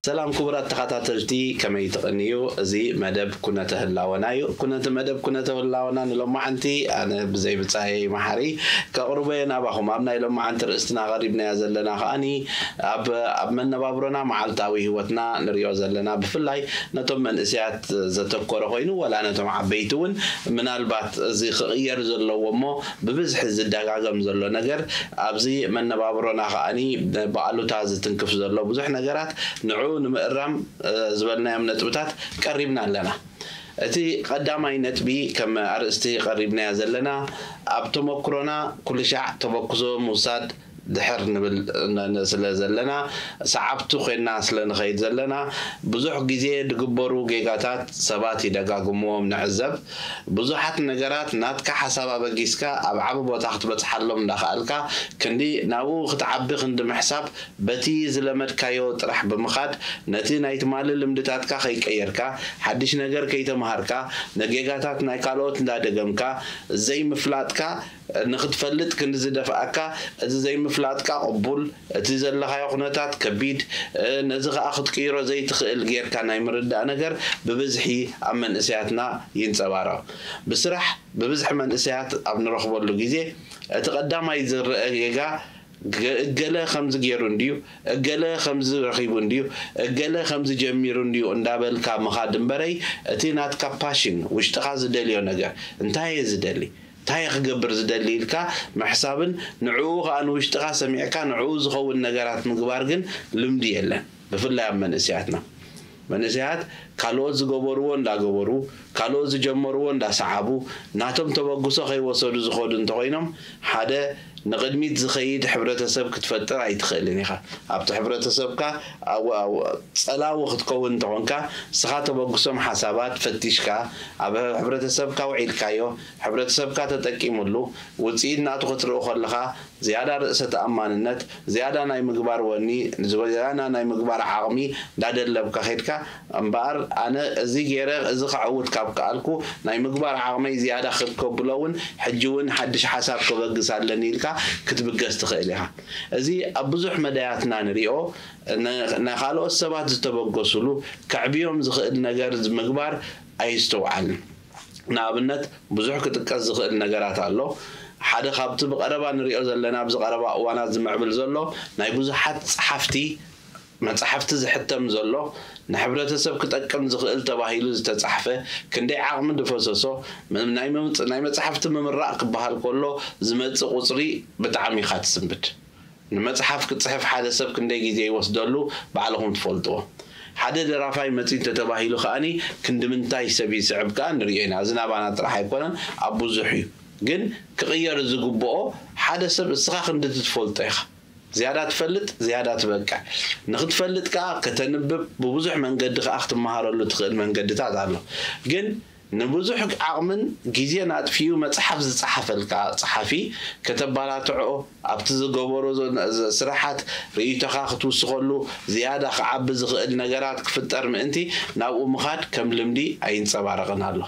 ሰላም ክቡራት ተኸታተልቲ፣ ከመይ ትቕንዩ? እዚ መደብ ኩነተ ህላወና እዩ። ኩነተ መደብ ኩነተ ህላወና ንሎማዓንቲ ኣነ ብዘይ ብጻየይ መሓሪ ከቕርቦ እየ ናባኹም። ኣብ ናይ ሎማዓንቲ ርእስትና ቀሪብናያ ዘለና ከኣኒ ኣብ ኣብ መነባብሮና መዓልታዊ ህይወትና ንሪኦ ዘለና፣ ብፍላይ ነቶም መንእሰያት ዘተኮረ ኮይኑ፣ ዋላ ነቶም ዓበይቲ እውን ምናልባት እዚ ክቕየር ዘለዎ እሞ ብብዝሒ ዝደጋገም ዘሎ ነገር፣ ኣብዚ መነባብሮና ከኣኒ ብኣሉታ ዝትንክፍ ዘሎ ብዙሕ ነገራት፣ ንዑ ንምእራም ዝበልናዮም ነጥብታት ቀሪብና ኣለና። እቲ ቀዳማይ ነጥቢ ከም ኣርእስቲ ቀሪብናዮ ዘለና፣ ኣብ ተመክሮና ኩሉ ሻዕ ተበክሶ ምውሳድ ድሕር ንብል ስለ ዘለና፣ ሰዓብቲ ኮይና ስለ ንኸይድ ዘለና፣ ብዙሕ ግዜ ዝግበሩ ጌጋታት ሰባት ይደጋግምዎም ንዕዘብ። ብዙሓት ነገራት ናትካ ሓሳብ ኣበጊስካ ኣብ ዓቢ ቦታ ክትበጽሓሎም እንዳኸኣልካ፣ ክንዲ ናብኡ ክትዓቢ ክንዲ ምሕሳብ፣ በቲ ዝለመድካዮ ጥራሕ ብምኻድ፣ ነቲ ናይ ትማሊ ልምድታትካ ከይቀየርካ፣ ሓድሽ ነገር ከይተምሃርካ፣ ንጌጋታት ናይ ካልኦት እንዳደገምካ፣ ዘይምፍላጥካ ንኽትፈልጥ ክንዲ ዝደፍኣካ፣ እቲ ዘይምፍላጥካ ቅቡል፣ እቲ ዘለኻዮ ኩነታት ከቢድ፣ ነዚ ኸኣ ክትቅይሮ ዘይትኽእል ጌርካ ናይ ምርዳእ ነገር ብብዝሒ ኣብ መንእሰያትና ይንጸባረቕ። ብስራሕ ብብዝሒ መንእሰያት ኣብ ንረኽበሉ ግዜ፣ እቲ ቀዳማይ ዝረአ ጌጋ፣ ገ- እገለ ከምዚ ገይሩ እንድዩ፣ እገለ ከምዚ ረኺቡ እንድዩ፣ እገለ ከምዚ ጀሚሩ እንድዩ እንዳበልካ ምኻድ እምበረይ፣ እቲ ናትካ ፓሽን፣ ውሽጥኻ ዝደልዮ ነገር፣ እንታይ እየ ዝደሊ? እንታይ እየ ክገብር ዝደሊ ኢልካ ምሕሳብን ንዕኡ ኸኣ ንውሽጥኻ ሰሚዕካ ንዕኡ ዝኸውን ነገራት ምግባር ግን ልምዲ የለን። ብፍላይ ኣብ መንእሰያትና። መንእሰያት ካልኦት ዝገበርዎ እንዳገበሩ፣ ካልኦት ዝጀመርዎ እንዳሰዓቡ፣ ናቶም ተበግሶ ከይወሰዱ ዝኸዱ እንተኾይኖም፣ ሓደ ንቕድሚት ዝኸይድ ሕብረተሰብ ክትፈጥር ኣይትኽእልን ኢኻ። ኣብቲ ሕብረተሰብካ ኣው- ኣው- ጸላዊ ክትከውን እንተኾንካ፣ ንስኻ ተበግሶም ሓሳባት ፈቲሽካ፣ ኣብ ሕብረተሰብካ ውዒልካዮ፣ ሕብረተሰብካ ተጠቂምሉ፣ ውጽኢት ናቱ ክትርኢ ከለኻ፣ ዝያዳ ርእሰ ተኣማንነት፣ ዝያዳ ናይ ምግባር ወኒ፣ ዝያዳ ናይ ምግባር ዓቕሚ እንዳደለብካ ኸይድካ፣ እምበኣር ኣነ እዚ ገይረ እዚ ከዕውት ካብ ከኣልኩ፣ ናይ ምግባር ዓቕመይ ዝያዳ ክብ ከብሎ እውን፣ ሕጂ እውን ሓድሽ ሓሳብ ከበግስ ኣለኒ ኢልካ ክትብገስ ትኽእል ኢኻ። እዚ ኣብ ብዙሕ መዳያትና ንሪኦ፣ ን- ንኻልኦት ሰባት ዝተበገሱሉ፣ ከዕብዮም ዝኽእል ነገር ምግባር ኣይስተውዓልን። ንኣብነት ብዙሕ ክጥቀስ ዝኽእል ነገራት ኣሎ። ሓደ ካብቲ ብቐረባ ንሪኦ ዘለና ኣብዚ ቀረባ እዋናት ዝምዕብል ዘሎ ናይ ብዙሓት ጸሓፍቲ መጻሕፍቲ ዝሕተም ዘሎ ንሕብረተሰብ ክጠቅም ዝኽእል ተባሂሉ ዝተጻሕፈ ክንደይ ዓቕሚ ዝፈሰሶ ም- ናይ መምጽ- ናይ መጻሕፍቲ ምምራቕ ክበሃል ከሎ ዝመጽእ ቁጽሪ ብጣዕሚ ኢኻ ትስንብድ። ንመጽሓፍ ክጽሕፍ ሓደ ሰብ ክንደይ ግዜ ይወስደሉ ባዕልኹም ትፈልጥዎ። ሓደ ደራፋይ መጺኡ እንተተባሂሉ ከኣኒ ክንዲ ምንታይ ሰብ ይስዕብ ከኣ ንርእዮ ኢና። እዚ ናባና ጥራሕ ኣይኮነን፣ ኣብ ብዙሕ እዩ። ግን ክቕየር ዝግብኦ ሓደ ሰብ እስኻ ክንዲ ትፈልጦ ኢኻ። ዝያዳ ትፈልጥ ዝያዳ ትበቅዕ። ንኽትፈልጥ ከኣ ከተንብብ ብብዙሕ መንገዲ ከኣ ክትመሃረሉ ትኽእል መንገድታት ኣሎ። ግን ንብዙሕ ዓቕምን ግዜን ኣጥፊኡ መጽሓፍ ዝጸሓፈልካ ጸሓፊ ከተባላትዖ ኣብቲ ዝገበሮ ስራሓት ርእይቶኻ ክትውስኸሉ ዝያዳ ክዓቢ ዝኽእል ነገራት ክፍጠር ምእንቲ ናብኡ ምኻድ ከም ልምዲ ኣይንጸባረቕን ኣሎ።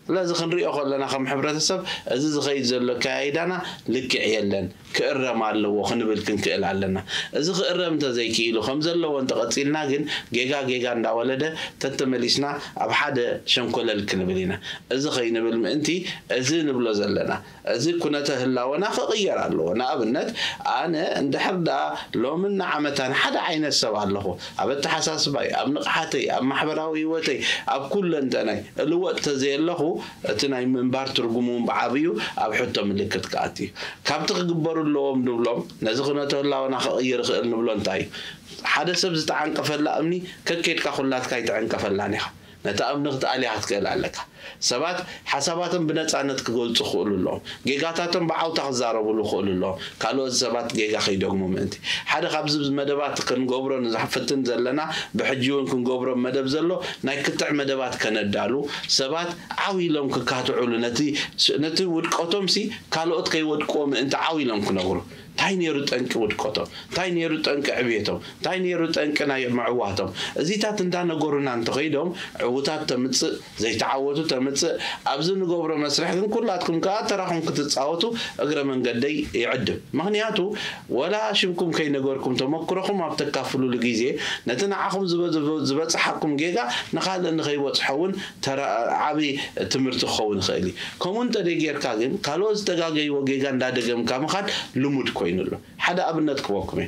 ስለዚ ክንሪኦ ከለና ከም ሕብረተሰብ እዚ ዝኸይድ ዘሎ ኣካያይዳና ልክዕ የለን፣ ክእረም ኣለዎ ክንብል ክንክእል ኣለና። እዚ ክእረም እንተዘይክኢሉ ከም ዘለዎ እንተቐጺልና ግን ጌጋ ጌጋ እንዳወለደ ተተመሊስና ኣብ ሓደ ሸንኮለል ክንብል ኢና። እዚ ከይንብል ምእንቲ እዚ ንብሎ ዘለና እዚ ኩነተ ህላወና ክቕየር ኣለዎ። ንኣብነት ኣነ እንድሕር ደኣ ሎምን ንዓመታን ሓደ ዓይነት ሰብ ኣለኹ። ኣብ ኣተሓሳስባይ፣ ኣብ ንቕሓተይ፣ ኣብ ማሕበራዊ ህይወተይ፣ ኣብ ኩለንተናይ እልወጥ ተዘየለኹ እቲ ናይ ምንባር ትርጉም እውን ብዓብዩ ኣብ ሕቶ ምልክት ክኣቱ እዩ። ካብቲ ክግበሩ ኣለዎም ንብሎም ነዚ ኩነተ ህላወና ክቕይር ይኽእል ንብሎ እንታይ እዩ? ሓደ ሰብ ዝተዓንቀፈላ እምኒ ከኬድካ ኩላትካ ኣይትዕንቀፈላን ኢኻ። ነታ እምኒ ክትኣልያ ክትክእል ኣለካ። ሰባት ሓሳባቶም ብነጻነት ክገልጹ ክኽእሉ ኣለዎም። ጌጋታቶም ብዓውታ ክዛረብሉ ክኽእሉ ኣለዎም። ካልኦት ሰባት ጌጋ ከይደግሙ ምእንቲ። ሓደ ካብዚ መደባት ክንገብሮ ንፍትን ዘለና ብሕጂ እውን ክንገብሮ መደብ ዘሎ ናይ ክትዕ መደባት ከነዳሉ ሰባት ዓው ኢሎም ክካትዑሉ ነቲ ነቲ ውድቀቶምሲ ካልኦት ከይወድቅዎ ምእንቲ ዓው ኢሎም ክነግሩ እንታይ ነይሩ ጠንቂ ውድቀቶም? እንታይ ነይሩ ጠንቂ ዕብየቶም? እንታይ ነይሩ ጠንቂ ናይ ምዕዋቶም? እዚታት እንዳነገሩና እንተኸይዶም ዕዉታት ተምፅእ፣ ዘይተዓወቱ ተምፅእ፣ ኣብዚ ንገብሮ መስርሕ ግን ኩላትኩም ከዓ ተራኹም ክትፃወቱ እግረ መንገደይ ይዕድም። ምኽንያቱ ወላ ሽምኩም ከይነገርኩም ተመክሮኹም ኣብ ተካፍሉሉ ግዜ ነቲ ንዓኹም ዝበ- ዝበ- ዝበፅሓኩም ጌጋ ንኻልእ ንኸይበፅሖ እውን ተራ- ዓብዪ ትምህርቲ ክኸውን ይኽእል እዩ። ከምኡ እንተደይ ጌርካ ግን ካልኦት ዝተጋገይዎ ጌጋ እንዳደገምካ ምኻድ ልሙድ ኮይኑ ኣሎ። ሓደ ኣብነት ክበኩም እየ።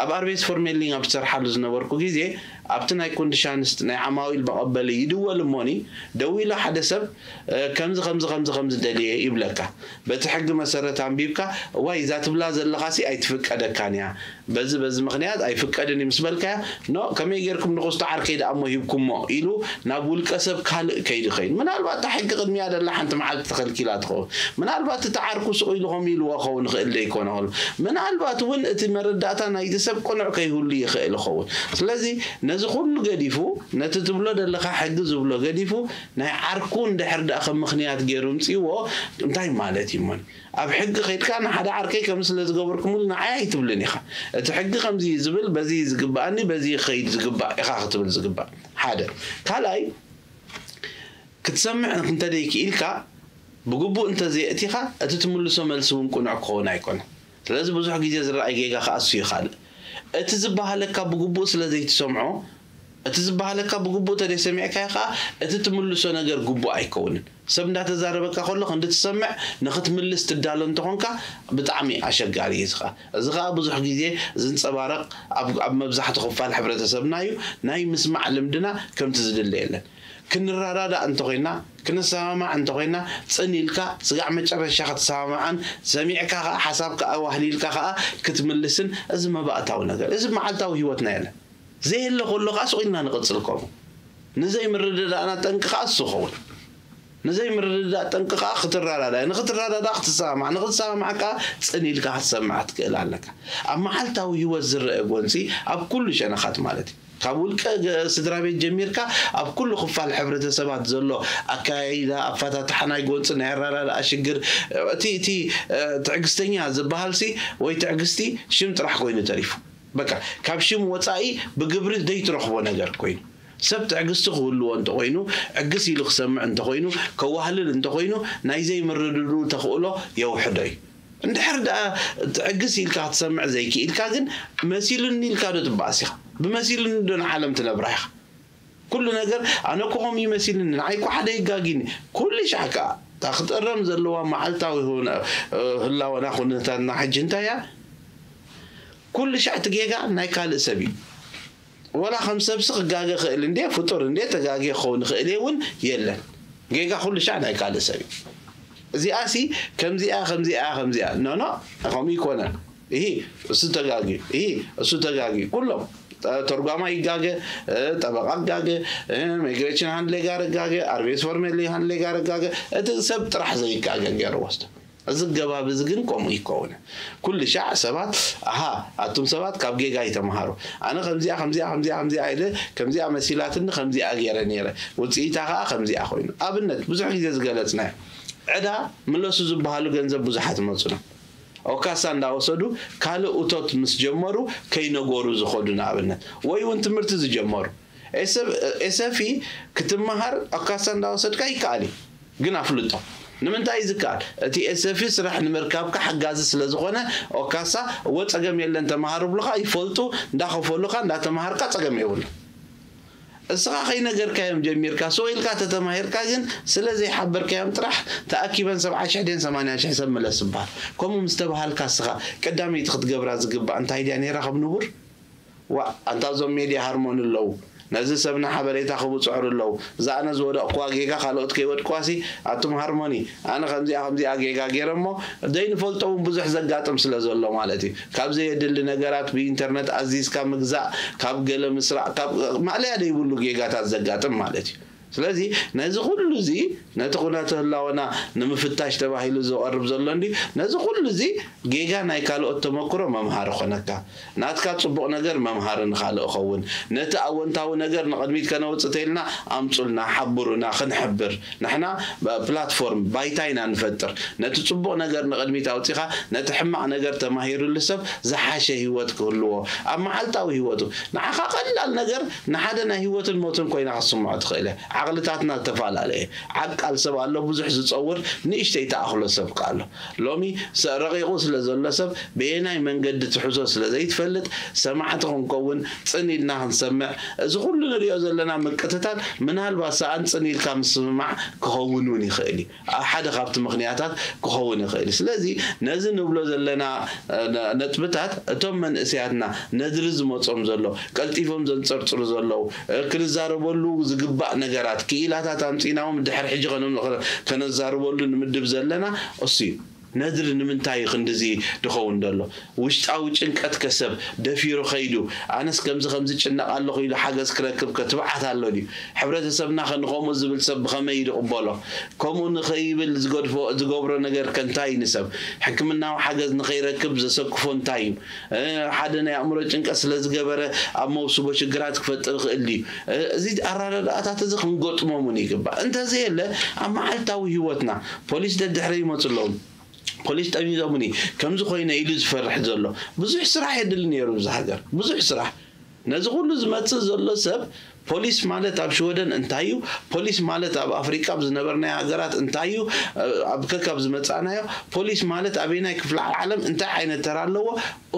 ኣብ ኣርቤስ ፎርሜሊን ኣብ ዝሰርሓሉ ዝነበርኩ ግዜ ኣብቲ ናይ ኮንዲሻንስት ናይ ዓማዊል መቐበሊ ይድወል እሞኒ ደዊሉ ሓደ ሰብ ከምዚ ከምዚ ከምዚ ከምዚ ደልየ ይብለካ። በቲ ሕጊ መሰረት ኣንቢብካ እዋይ እዛ ትብላ ዘለኻሲ ኣይትፍቀደካን እያ፣ በዚ በዚ ምኽንያት ኣይፍቀድን እዩ ምስ በልካያ፣ ኖ ከመይ ጌርኩም ንኹስቶ ዓርከይ ደኣ እሞ ሂብኩሞ ኢሉ ናብ ውልቀ ሰብ ካልእ ከይዱ ኸይኑ ምናልባት እታ ሕጊ ቅድሚያ ደላ ሓንቲ መዓልቲ ተኸልኪላ ትኸውን። ምናልባት እቲ ዓርኩ ስቕ ኢሉ ከምኡ ኢልዎ ኸውን ይኽእል ደይኮነ ኸሎ ምናልባት እውን እቲ መረዳእታ ናይቲ ሰብ ቅኑዕ ከይህሉ ይኽእል ይኸውን። ስለዚ ነዚ ኩሉ ገዲፉ ነቲ ትብሎ ደለኻ ሕጊ ዝብሎ ገዲፉ ናይ ዓርኩ እንድሕር ደኣ ከም ምኽንያት ገይሩ ምፅእዎ እንታይ ማለት እዩ እሞ? ኣብ ሕጊ ከይድካ ንሓደ ዓርከይ ከም ስለ ዝገበርኩምሉ ንዓይ ኣይትብልን ኢኻ። እቲ ሕጊ ከምዚ እዩ ዝብል በዚ እዩ ዝግብኣኒ በዚ እዩ ክኸይድ ዝግባእ ኢኻ ክትብል ዝግባእ ሓደ። ካልኣይ ክትሰምዕ እንተደይክኢልካ ብግቡእ እንተዘየእቲኻ እቲ ትምልሶ መልሲ እውን ቅኑዕ ክኸውን ኣይኮነን። ስለዚ ብዙሕ ግዜ ዝረኣይ ጌጋ ክኣሱ እዩ ካልእ። እቲ ዝበሃለካ ብግቡእ ስለ ዘይትሰምዖ እቲ ዝበሃለካ ብግቡእ ተደይ ሰሚዕካዮ ከዓ እቲ ትምልሶ ነገር ግቡእ ኣይከውንን። ሰብ እንዳተዛረበካ ከሎ ክንዲ ትሰምዕ ንክትምልስ ትዳሎ እንተኾንካ ብጣዕሚ ኣሸጋሪ እዩ። እዚ ከዓ እዚ ከዓ ብዙሕ ግዜ ዝንፀባረቕ ኣብ ኣብ መብዛሕትኡ ክፋል ሕብረተሰብና እዩ። ናይ ምስማዕ ልምድና ከምቲ ዝድለ የለን። ክንረዳዳእ እንተኾይና ክንሰማማዕ እንተኾይና ፅን ኢልካ ስጋዕ መጨረሻ ክትሰማማዕን ሰሚዕካ ከዓ ሓሳብካ ኣዋህሊልካ ከዓ ክትምልስን እዚ መባእታዊ ነገር እዚ መዓልታዊ ህይወትና የለን። ዘየለ ከሎ ከዓ ስቕ ኢልና ንቕፅል ከምኡ ንዘይምርድዳእና ጠንቂ ከዓ እሱ ይኸውን። ንዘይምርድዳእ ጠንቂ ከዓ ክትረዳዳእ ንክትረዳዳእ ክትሰማማዕ ንክትሰማማዕ ከዓ ፅን ኢልካ ክትሰምዕ ክትክእል ኣለካ። ኣብ መዓልታዊ ህይወት ዝረአ ጎንፂ ኣብ ኩሉ ሸነኻት ማለት እዩ። ካብ ውልቀ ገ- ስድራ ቤት ጀሚርካ ኣብ ኩሉ ክፋል ሕብረተሰባት ዘሎ ኣካያይዳ ኣፈታትሓ ናይ ጎንፂ ናይ ኣረዳድኣ ሽግር እቲ እቲ እ፣ ትዕግስተኛ ዝበሃል ሲ ወይ ትዕግስቲ ሽም ጥራሕ ኮይኑ ተሪፉ በቃ ካብ ሽም ወፃኢ ብግብሪ ዘይትረኽቦ ነገር ኮይኑ ሰብ ትዕግስቲ ክህልዎ እንተኾይኑ ዕግስ ኢሉ ክሰምዕ እንተኾይኑ ከዋህልል እንተኾይኑ ናይ ዘይምርድድኡ ተኽእሎ የውሕዶ እዩ። እንድሕር ደኣ ትዕግስ ኢልካ ክትሰምዕ ዘይክኢልካ ግን መሲሉኒ ኢልካ ዶ ትበኣስ ኢኻ? ብመሲሉኒ ዶ ንዓለም ትነብራ ኢኻ? ኩሉ ነገር ኣነ እኮ ከምኡ ይመሲልኒ ንዓይ እኮ ሓደ ይጋጊኒ ኩሉ ሻዕ ከዓ እታ ክትእረም ዘለዋ መዓልታዊ ህላወና ኩነታትና ሕጂ እንታይ እያ? ኩሉ ሻዕ እቲ ጌጋ ናይ ካልእ ሰብ እዩ። ወላ ከም ሰብሲ ክጋገ ክእል እንዴ ፍጡር እንዴ ተጋጊ ክኸውን ይኽእል እየ እውን የለን። ጌጋ ኩሉ ሻዕ ናይ ካልእ ሰብ እዩ። እዚኣሲ ከምዚኣ ከምዚኣ ከምዚኣ ኖኖ ከምኡ ይኮነን። ይሂ እሱ ተጋጊ ይሂ እሱ ተጋጊ ኩሎም ተርጓማ ይጋገ፣ ጠበቃ ጋገ፣ ሚግሬሽን ሃንድሌ ጋር ጋገ፣ ኣርቤስ ፎርሜሊ ሃንድሌ ጋር ጋገ፣ እቲ ሰብ ጥራሕ ዘይጋገ ገይሩ ወስዶ። እዚ ገባብ እዚ ግን ከምኡ ይከውን። ኩሉ ሻዕ ሰባት ኣሃ ኣቱም ሰባት ካብ ጌጋ ይተምሃሩ። ኣነ ከምዚኣ ከምዚኣ ከምዚኣ ከምዚኣ ኢለ ከምዚኣ መሲላትኒ ከምዚኣ ገይረ ነይረ። ውፅኢታ ከዓ ከምዚኣ ኮይኑ። ኣብነት ብዙሕ ግዜ ዝገለፅናዮ ዕዳ ምለሱ ዝበሃሉ ገንዘብ ብዙሓት ይመፁና። ኦካሳ እንዳወሰዱ ካልእ እቶት ምስ ጀመሩ ከይነገሩ ዝኸዱ ንኣብነት ወይ እውን ትምህርቲ ዝጀመሩ ኤሰፊ ክትመሃር ኦካሳ እንዳወሰድካ ይከኣል እዩ ግን ኣፍልጦ ንምንታይ እዩ ዝከኣል እቲ ኤሰፊ ስራሕ ንምርካብካ ሓጋዚ ስለ ዝኾነ ኦካሳ እወ ፀገም የለን ተምሃር ብሉኻ ይፈልጡ እንዳኸፈሉኻ እንዳተምሃርካ ፀገም የብሉ እስኻ ከይነገርካዮም ጀሚርካ ስቕ ኢልካ ተተማሂርካ ግን ስለ ዘይሓበርካዮም ጥራሕ ተኣኪበን ሰብዓ ሽሕ ድየን ሰማንያ ሽሕ ሰብ ምለስ ይበሃል። ከምኡ ምስ ተባሃልካ እስኻ ቀዳመይቲ ክትገብራ ዝግባእ እንታይ ድያ ነይራ ከም ንቡር? ዋእ ኣንታ እዞም ሜድያ ሃርሞኒ ኣለዉ ነዚ ሰብና ሓበሬታ ክብፅሑሉ ኣለዉ እዛ ኣነ ዝወደቕክዋ ጌጋ ካልኦት ከይወድቅዋሲ ኣቱም ሃርሞኒ ኣነ ከምዚኣ ከምዚኣ ጌጋ ገይረ እሞ ዘይንፈልጦ እውን ብዙሕ ዘጋጥም ስለ ዘሎ ማለት እዩ ካብ ዘየድሊ ነገራት ብኢንተርነት ኣዚዝካ ምግዛእ ካብ ገለ ምስራቕ ካብ ማእለያ ዘይብሉ ጌጋታት ዘጋጥም ማለት እዩ ስለዚ ነዚ ኩሉ እዚ ነቲ ኩነተ ህላወና ንምፍታሽ ተባሂሉ ዝቐርብ ዘሎ እንዲ ነዚ ኩሉ እዚ ጌጋ ናይ ካልኦት ተመክሮ መምሃሪ ኮነካ። ናትካ ጽቡቕ ነገር መምሃሪ ንኻልእ ኸውን። ነቲ ኣወንታዊ ነገር ንቕድሚት ከነውጽእ ተይልና ኣምጹልና፣ ሓብሩና፣ ክንሕብር። ንሕና ፕላትፎርም ባይታ ኢና ንፈጥር። ነቲ ጽቡቕ ነገር ንቕድሚት ኣውጺኻ ነቲ ሕማቕ ነገር ተማሂሩሉ ሰብ ዝሓሸ ህይወት ክህልዎ ኣብ መዓልታዊ ህይወቱ ንዓኻ ቀላል ነገር ንሓደ ናይ ህይወትን ሞትን ኮይና ክትስምዖ ትኽእል እያ። ዓቕልታትና ዝተፈላለየ። ዓቃል ሰብ ኣሎ፣ ብዙሕ ዝጸውር፣ ንእሽተይ ተኣኽሎ ሰብ ከ ኣሎ። ሎሚ ረቂቑ ስለ ዘሎ ሰብ በየናይ መንገዲ ትሕዞ ስለ ዘይትፈልጥ ሰማዕቲ ክንከውን ጽን ኢልና ክንሰምዕ እዚ ኩሉ ንሪኦ ዘለና ምቅትታል ምናልባት ሰኣን ጽን ኢልካ ምስምማዕ ክኸውን እውን ይኽእል እዩ። ሓደ ካብቲ ምኽንያታት ክኸውን ይኽእል እዩ። ስለዚ ነዚ ንብሎ ዘለና ነጥብታት እቶም መንእሰያትና ነድሪ ዝመጾም ዘሎ ቀልጢፎም ዘንጸርጽሩ ዘለዉ ክንዛረበሉ ዝግባእ ነገራት ክኢላታት ኣምጺናዎም ድሕሪ ሕጂ ከነዛርበሉ ንምድብ ዘለና እሱ እዩ። ነድሪ ንምንታይ እዩ ክንድዚ ድኸውን ደሎ? ውሽጣዊ ጭንቀት ከሰብ ደፊሩ ኸይዱ ኣነስ ከምዚ ከምዚ ጭነቕ ኣለኹ ኢሉ ሓገዝ ክረክብ ከትብዓት ኣሎ ድዩ? ሕብረተሰብና ከንኸምኡ ዝብል ሰብ ብኸመይ ድቕበሎ? ከምኡ ንኸይብል ዝገድፎ ዝገብሮ ነገር ከንታይ ንሰብ ሕክምናዊ ሓገዝ ንኸይረክብ ዘሰክፎ እንታይ እዩ? ሓደ ናይ ኣእምሮ ጭንቀት ስለ ዝገበረ ኣብ መውስቦ ሽግራት ክፈጥር ይኽእል ድዩ? እዚ ኣረዳድኣታት እዚ ክንገጥሞም እውን ይግባእ። እንተዘየለ ኣብ መዓልታዊ ህይወትና ፖሊስ ደድሕረ ይመፁ ኣለዉ። ፖሊስ ጠሚዞምኒ ከምዚ ኮይነ ኢሉ ዝፈርሕ ዘሎ ብዙሕ ስራሕ የድሊ ነይሩ። እዚ ሃገር ብዙሕ ስራሕ ነዚ ኩሉ ዝመፅእ ዘሎ ሰብ ፖሊስ ማለት ኣብ ሽወደን እንታይ እዩ? ፖሊስ ማለት ኣብ ኣፍሪቃ ኣብ ዝነበርናዮ ሃገራት እንታይ እዩ? ኣብ ከካብ ዝመፃእናዮ ፖሊስ ማለት ኣበየናይ ክፍለ ዓለም እንታይ ዓይነት ተራ ኣለዎ?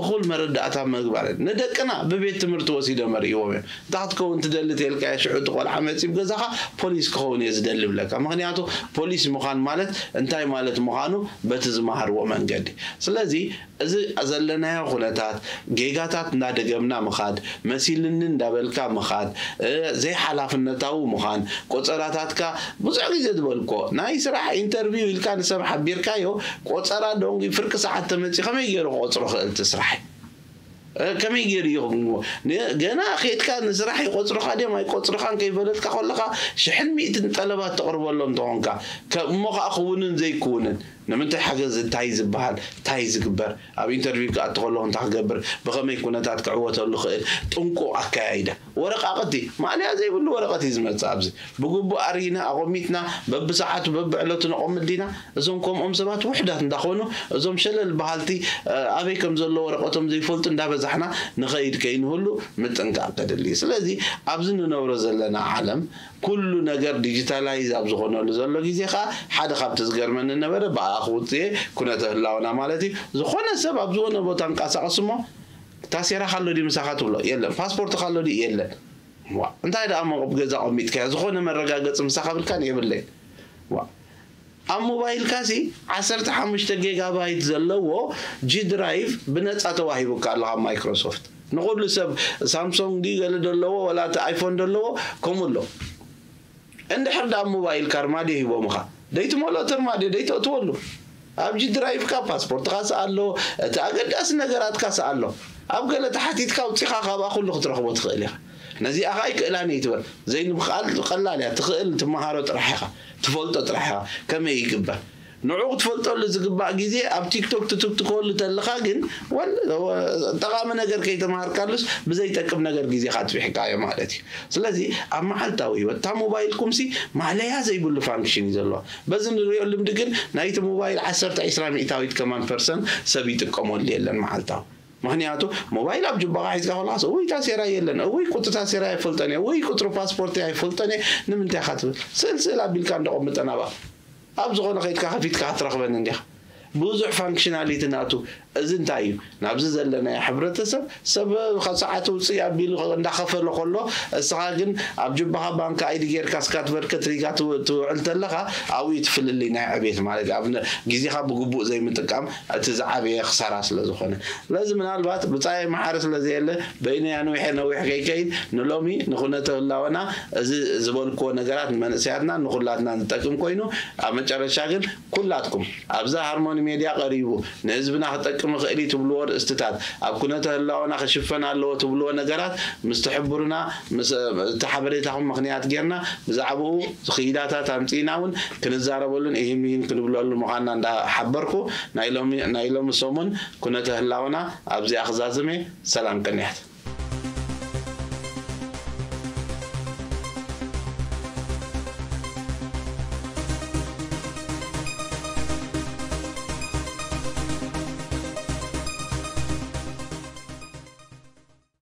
እኹል መረዳእታ ምግባር ንደቅና ብቤት ትምህርቲ ወሲዶ መርእዎም እዮም። እንታይ ክትከውን ትደሊ ተልካ ሽዑ እቲ ቆልዓ መፂብ ገዛኻ ፖሊስ ክኸውን እየ ዝደሊ ብለካ። ምክንያቱ ፖሊስ ምዃን ማለት እንታይ ማለት ምዃኑ በቲ ዝመሃርዎ መንገዲ። ስለዚ እዚ ዘለናዮ ኩነታት ጌጋታት እንዳደገምና ምኻድ፣ መሲልኒ እንዳበልካ ምኻድ፣ ዘይሓላፍነታዊ ምዃን፣ ቆፀራታትካ ብዙሕ ግዜ ዝበልኮ ናይ ስራሕ ኢንተርቪው ኢልካ ንሰብ ሓቢርካዮ ቆፀራ ዶንጊ ፍርቂ ሰዓት ተመፂ ከመይ ገይሩ ክቆፅሮ ክእል እቲ ስራሕ? ከመይ ገይሩ እዩ ገና ኬድካ ንስራሕ ይቆፅሩካ ድዮም ኣይቆፅሩካን ከይፈለጥካ ከለካ ሽሕን ሚእትን ጠለባት ተቕርበሎም እንተኾንካ እሞ ከዓ ክውንን ዘይክውንን ንምንታይ ሓገዝ እንታይ ዝበሃል እንታይ ዝግበር ኣብ ኢንተርቪው ክኣቱ ከለኹ እንታይ ክገብር ብኸመይ ኩነታት ክዕወተሉ ክእል ጥንቁቕ ኣከያይዳ ወረቃቕቲ ማእለያ ዘይብሉ ወረቐት እዩ ዝመፅእ ኣብዚ ብግቡእ ኣርኢና ኣቐሚጥና በብሰዓቱ በብዕለቱ ነቐምጥ ዲና እዞም ከምኦም ሰባት ውሕዳት እንዳኾኑ እዞም ሸለል በሃልቲ ኣበይ ከም ዘሎ ወረቐቶም ዘይፈልጡ እንዳበዛሕና ንኸይድ ከይንህሉ ምጥንቃቕ ከድሊ እዩ ስለዚ ኣብዚ ንነብሮ ዘለና ዓለም ኩሉ ነገር ዲጂታላይዝ ኣብ ዝኾነሉ ዘሎ ግዜ ከዓ ሓደ ካብቲ ዝገርመኒ ነበረ ብኣ ክውፅኤ ኩነተ ህላወና ማለት እዩ ዝኾነ ሰብ ኣብ ዝኾነ ቦታ እንቀሳቐስ እሞ ታሴራ ካሎ ድዩ ምሳኻ ትብሎ የለን ፓስፖርት ካሎ ድዩ የለን እንታይ ደኣ መቕብ ገዛ ኣቐሚጥካዮ ዝኾነ መረጋገፂ ምሳኻ ብልካን የብለይ ኣብ ሞባይልካ ሲ ዓሰርተ ሓሙሽተ ጌጋባይት ዘለዎ ጂ ድራይቭ ብነፃ ተዋሂቡካ ኣሎ ካብ ማይክሮሶፍት ንኩሉ ሰብ ሳምሶንግ ድዩ ገለ ደለዎ ወላ እቲ ኣይፎን ደለዎ ከምኡ ኣሎ እንድሕር ዳ ሞባይልካ ርማድዮ ሂቦምኻ ደይትመልኦ እቲ ርማድዮ ደይተእትወሉ ኣብ ጂ ድራይቭካ ፓስፖርትካ ስኣሎ እቲ ኣገዳሲ ነገራትካ ስኣሎ ኣብ ገለ ተሓቲትካ ኣውፂኻ ካብኣ ኩሉ ክትረኽቦ ትኽእል ኢኻ ነዚኣ ኸዓ ኣይክእላን እየ ትበል ዘይምኽኣል ቀላል እያ ትኽእል ትመሃሮ ጥራሕ ኢኻ ትፈልጦ ጥራሕ ኢኻ ከመይ ይግበር ንዑ ክትፈልጠሉ ዝግባእ ግዜ ኣብ ቲክቶክ ትትክትከሉ ተለኻ ግን ጠቓሚ ነገር ከይተምሃርካሉስ ብዘይጠቅም ነገር ግዜኻ ኣጥፊሕካዮ ማለት እዩ ስለዚ ኣብ መዓልታዊ ህይወት እታ ሞባይልኩምሲ ማለያ ዘይብሉ ፋንክሽን እዩ ዘለዋ በዚ ንሪኦ ልምዲ ግን ናይቲ ሞባይል ዓሰርተ ዒስራ ሚእታዊት ከማን ፐርሰን ሰብ ይጥቀመሉ የለን መዓልታዊ ምክንያቱ ሞባይል ኣብ ጅባኻ ሒዝካ ከለኻስ እውይ ታሴራ የለን እውይ ቁፅሪ ታሴራ ኣይፈልጠን እየ እውይ ቁፅሪ ፓስፖርት ኣይፈልጠን እየ ንምንታይ ኢኻ ትብል ስእል ስእል ኣቢልካ እንደቆምጠን ኣብኣ ኣብ ዝኾነ ከይድካ ከፊትካ ክትረኽበን እንዲኻ ብዙሕ ፋንክሽናሊቲ ናቱ እዚ እንታይ እዩ ናብዚ ዘለናዮ ሕብረተሰብ ሰብ ካብ ሰዓት ውፅእ ኣቢሉ እንዳኸፈለ ከሎ እስኻ ግን ኣብ ጅባኻ ባንክ ኣይዲ ጌርካ እስካ ትበርከት ሪጋ ትውዕል ተለኻ ኣብኡ እዩ ትፍልልይ ናይ ዕቤት ማለት እዩ ኣብ ግዜኻ ብግቡእ ዘይምጥቃም እቲ ዝዓበየ ክሳራ ስለ ዝኾነ ስለዚ ምናልባት ብፃየ መሓሪ ስለ ዘየለ በይነይ ኣንዊሐ ነዊሕ ከይከይድ ንሎሚ ንኩነተ ህላወና እዚ ዝበልክዎ ነገራት ንመንእሰያትና ንኩላትና ዝጠቅም ኮይኑ ኣብ መጨረሻ ግን ኩላትኩም ኣብዛ ሃርሞኒ ሜድያ ቀሪቡ ንህዝብና ክጠቅም ይኽእል እዩ ትብልዎ ርእስትታት፣ ኣብ ኩነተ ህላወና ክሽፈን ኣለዎ ትብልዎ ነገራት ምስ ትሕብሩና፣ ምስ እቲ ሓበሬታኹም ምኽንያት ጌርና ብዛዕባኡ ክኢላታት ኣምጺእና እውን ክንዛረበሉን እሂም እሂን ክንብለሉ ምዃንና እንዳሓበርኩ ናይ ሎሚ ናይ ሎሚ ሰሙን ኩነተ ህላወና ኣብዚኣ ክዛዝም እየ። ሰላም ቅንያት።